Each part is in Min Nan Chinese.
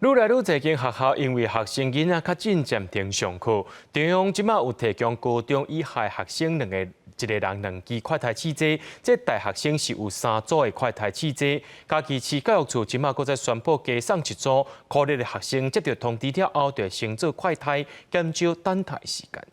愈來愈濟間學校因為學生囡仔較進暫停上課，中央這馬有提供高中以下學生兩個一个人兩支快篩試劑，這大學生是有三組的快篩試劑。嘉義市教育處這馬閣再宣布加送一組，鼓勵的學生接到通知了後，就先做快篩，減少等待時間。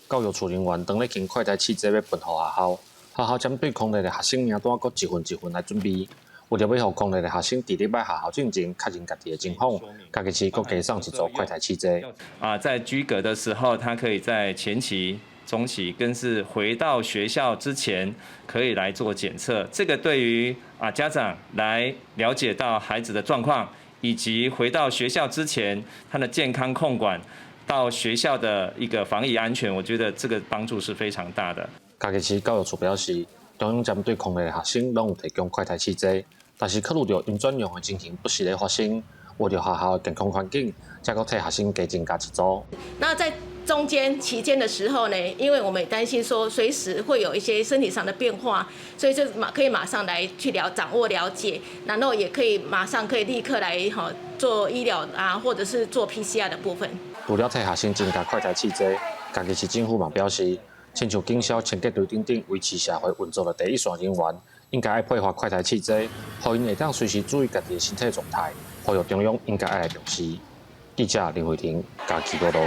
教育處人員當咧經快篩試劑欲分予學校，學校針對匡列的學生名單，閣一份一份來準備。為著欲予匡列的學生佇咧欲學校進前確認家己的情況，嘉義市閣加送一組快篩試劑。啊，在居隔的時候，他可以在前期、中期，更是回到學校之前，可以來做檢測。這個對於家長來了解到孩子的狀況，以及回到學校之前他的健康控管，到學校的一個防疫安全，我覺得這個幫助是非常大的。嘉義市教育處表示，中央針對匡列的學生攏有提供快篩試劑，但是考慮著𪜶轉陽的情形不時咧發生，為著學校的健康環境，才閣替學生加增加一組。那在中間期間的時候呢，因為我們也擔心說隨時會有一些身體上的變化，所以就馬可以馬上來去了掌握了解，然後也可以馬上可以立刻來哈做醫療啊，或者是做 PCR 的部分。除了替學生增加快篩試劑，嘉義市政府嘛表示，親像警消、清潔隊等等維持社會運作的第一線人員，應該愛配發快篩試劑，予𪜶會當隨時注意家己的身體狀態，呼籲中央應該愛來重視。記者林慧婷嘉義報導。